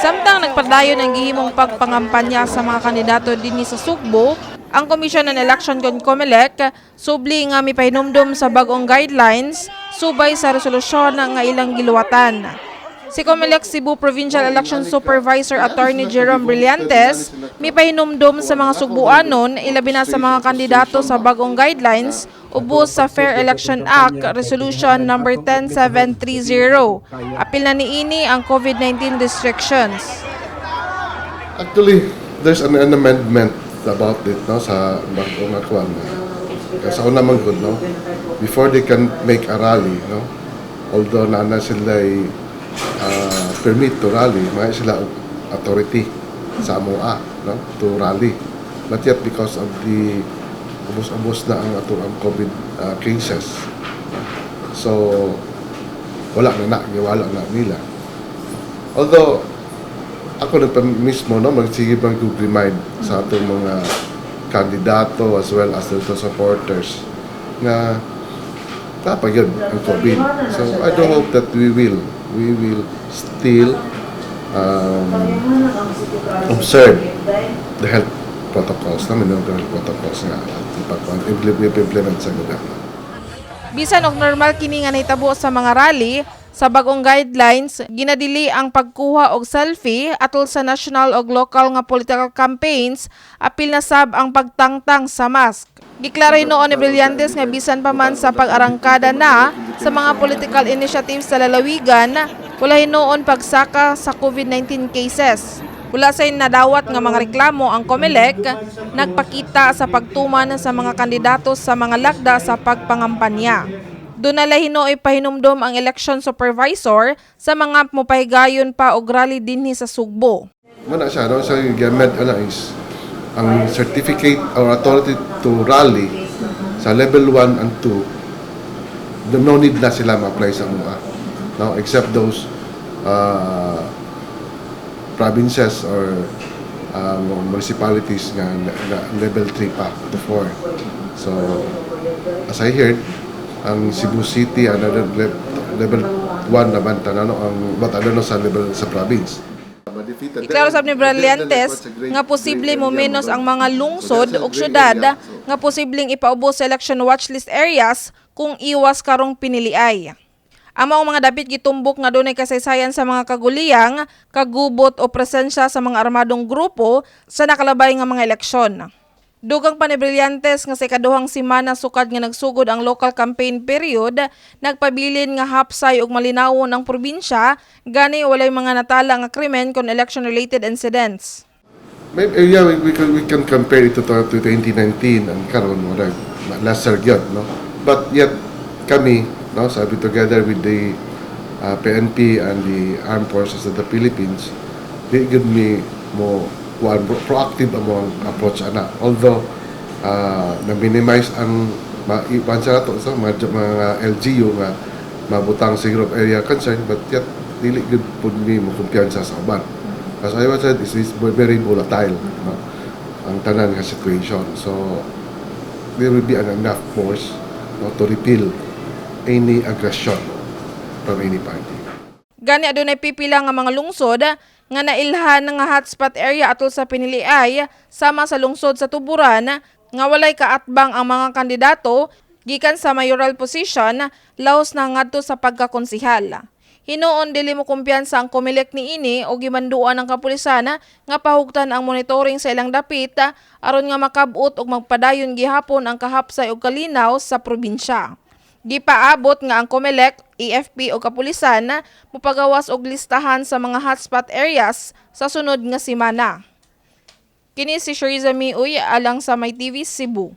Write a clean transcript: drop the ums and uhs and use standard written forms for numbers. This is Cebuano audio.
Samtang nagpadayon ang gihimong pagpangampanya sa mga kandidato dinhi sa Sugbo, ang Commission on Election kon COMELEC subli nga mipahinumdom sa bag-ong guidelines subay sa resolusyon nga ilang giluwatan. Si COMELEC Cebu Provincial Election Supervisor Attorney Jerome Brillantes mipahinumdom sa mga Sugbuanon, ilabi na sa mga kandidato, sa bag-ong guidelines ubos sa Fair Election Act Resolution Number 10730. Apil na niini ang COVID-19 restrictions. Actually, there's an amendment about it, no, sa bago nga kuan. Sa una man gud, no, before they can make a rally, no, although naa na sila permit to rally, may sila og authority sa amoa, no, to rally. But yet because of the ubos-ubos na ang ato ang COVID cases, so wala na na, giwala na nila. Although ako na pa mismo, no, magsige pang remind sa atong mga kandidato as well as the supporters nga dapat yun ang COVID. So I do hope that we will still observe the health protocols namin, no, the health protocols nga implement sa gobyerno. Bisan og normal kini nga nahitabo sa mga rally, sa bagong guidelines, ginadili ang pagkuha og selfie atol sa national og local nga political campaigns, apil na sab ang pagtangtang sa mask. Giklaro noon ni Brillantes nga bisan pa man sa pag-arangkada na sa mga political initiatives sa lalawigan, wala hinuon pagsaka sa COVID-19 cases. Wala say nadawat nga mga reklamo ang COMELEC nagpakita sa pagtuman sa mga kandidato sa mga lagda sa pagpangampanya. Duna hinuoy pahinumdom ang election supervisor sa mga mopahigayon pa og rally dinhi sa Sugbo. Muna siya, no? So, yung gamit ana is ang certificate or authority to rally sa level 1 and 2, no need na sila ma-apply sa mga. No? Except those provinces or municipalities nga level 3 pa to 4. So, as I heard, ang Cebu City, another level 1 naman, tanano ang but ano sa level sa province. Iklaro sab ni Brillantes nga posible mo menos ang mga lungsod ug syudad nga posibleng ipaubos sa election watchlist areas kung iwas karong piniliay. Ang maong mga dapit gitumbok nga dunay kasaysayan sa mga kaguliyang, kagubot o presensya sa mga armadong grupo sa nakalabay nga mga eleksyon. Dugang pa ni Brillantes nga sa ikaduhang semana sukad nga nagsugod ang local campaign period, nagpabilin nga hapsay ug malinawon ang probinsya, gani walay mga natala nga krimen kon election-related incidents. Maybe, yeah, we can compare it to 2019 and karon wala lesser gyud, no? But yet kami, no, sabi together with the PNP and the Armed Forces of the Philippines, di gyud mi mo kuan, proactive ang among approach ana. Although na minimize ang maiban sa nato sa mga LGU nga mabutang siguro area concern, but yet dili gyud pud mi mo kumpiyansa sa uban. As I was said, is very volatile, no, ang tanan nga situation. So, there will be an enough force, no, to repel any aggression from any party. Gani adunay pipila nga mga lungsod nga nailhan nga hotspot area atol sa piniliay, sama sa lungsod sa Tuburan, nga walay kaatbang ang mga kandidato gikan sa mayoral position laos na ngadto sa pagkakonsihal. Hinuon dili mo kumpiyansa ang COMELEC niini o gimanduan ang kapulisan nga pahugtan ang monitoring sa ilang dapit aron nga makab-ot og magpadayon gihapon ang kahapsay og kalinaw sa probinsya. Gipaabot nga ang COMELEC, AFP o kapulisan mopagawas og listahan sa mga hotspot areas sa sunod nga semana. Kini si Shariza Miuy alang sa My TV Cebu.